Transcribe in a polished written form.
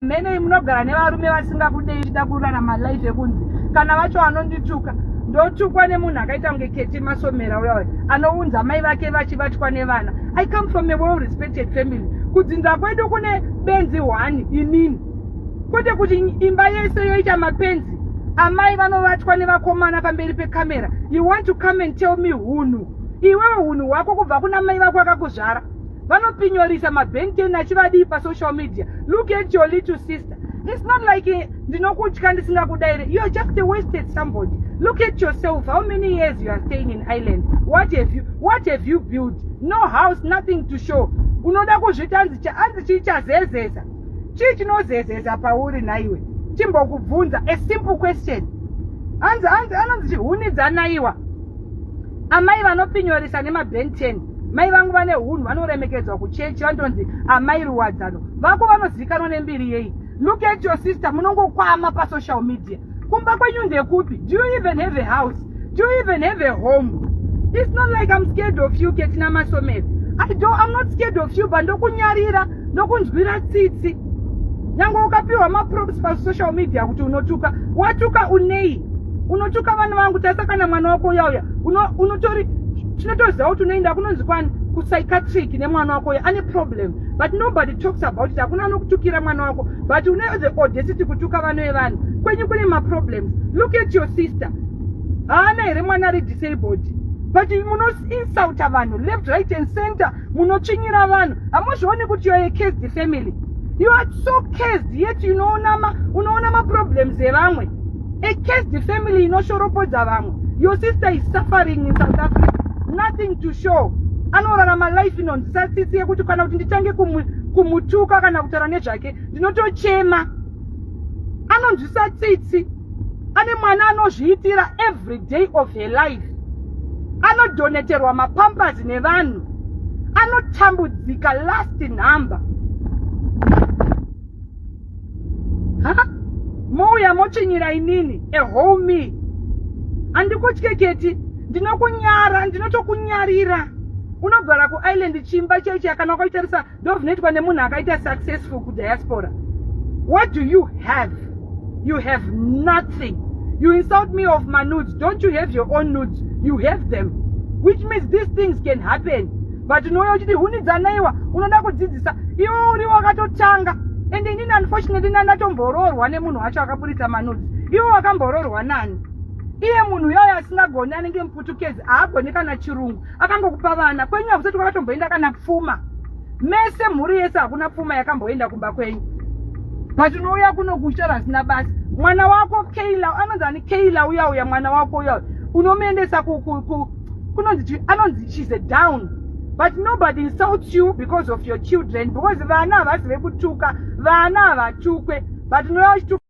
Mhene munogara nevarume vasingakudei chida kurarama life yekunzi kana vacho vanondituka, ndotukwa nemunhu akaita kunge Keti Masomera uya uya anounza mai vake vachivatwa nevana. I come from a well respected family. Kudzinza kwedu kune benzi one, inini, kwete kuti imba yese yoita mapenzi. Amai vanovatwa nevakomana pamberi pekamera. You want to come and tell me hunhu? Iwewe, hunhu hwako kubva kuna mai vako akakuzvara, vanopinyorisa mabenten achivadii pasocial media. Look at your little sister. It's not like ndinokutya ndisingakudaire. You are just a wasted somebody. Look at yourself, how many years you are staying in Ireland. What have you built? No house, nothing to show. Unoda kuzvita anzi chii chazezesa? Chii chinozezesa pauri naiwe? Chimbokubvunza a simple question. Anzi anonzi chihuni dzanaiwa. Amai vanopinyorisa nemabenten. Mai vangu vane hunhu, vanoremekedzwa kuchechi, vanonzi Amai Ruwadzano. Vako vanozivikanwa nembiri yei? Look at your sister. Munongokwama pasocial media. Kumba kwenyu ndekupi? Do you even have a house? Do you even have a home? It's not like I'm scared of you, Ketina Masomera. I don't, I'm not scared of you, but ndokunyarira, ndokunzwira tsitsi. Nyange ukapiwa maprops pasocial media kuti unotuka, watuka unei? Unotuka vana vangu. Tarisa kana mwana wako uyauya, unotori tinotoziva kuti unoenda kunonzi kwani, kupsychiatric nemwana wako uyo ane problem, but nobody talks about it. Hakuna anokutukira mwana wako, but une the audacity kutuka vana vevanhu. Kwenyu kune maproblems. Look at your sister. Haana here mwana ari disabled? But munoinsulta vanhu left, right and center. Munotsvinyira vanhu. Hamuzvioni kuti you are a cursed family? You are so cursed, yet unoona maproblems evamwe. A cursed family inoshoropodza vamwe. Your sister is suffering in South Africa, nothing to show. Anorarama life inonzisa tsitsi yekuti kana kuti nditange kumutuka kana kutaura nezvake, ndinotochema. Anonzwisa tsitsi. Ane mwana anozviitira every day of her life, anodoneterwa mapampers nevanhu, anotambudzika last number. Ha, mouya motsvinyira inini, a whole me. Handikutye, Keti. Ndinokunyara, ndinotokunyarira. Unogara kuIreland, chimba chaicho kana wakaitarisa ndozvinoitwa nemunhu akaita successful kudiaspora. What do you have? You have nothing. You insult me of my nudes. Don't you have your own nudes? You have them, which means these things can happen. But unouya uchiti hunidzanaiwa. Unoda kudzidzisa iwe uri wakatotanga. And inini, unfortunately, nandatomboroorwa nemunhu wacho akaburitsa manudes. Iwe wakamboroorwa nani? Iye munhu uyayo asingagoni, anenge muputukezi, haagoni kana chirungu, akangokupa vana. Kwenyu hakusati kwakatomboenda kana pfuma. Mese, mhuri yese, hakuna pfuma yakamboenda kumba kwenyu, but unouya kuno kuchitaura zvisina basa. Mwana wako Keila, anonzi ani, Keila uya uya, mwana wako uya unomuendesa kunonzi anonzi she's a down, but nobody insults you because of your children, because vana havasi vekutuka. Vana havatukwe, but unouya uchituka.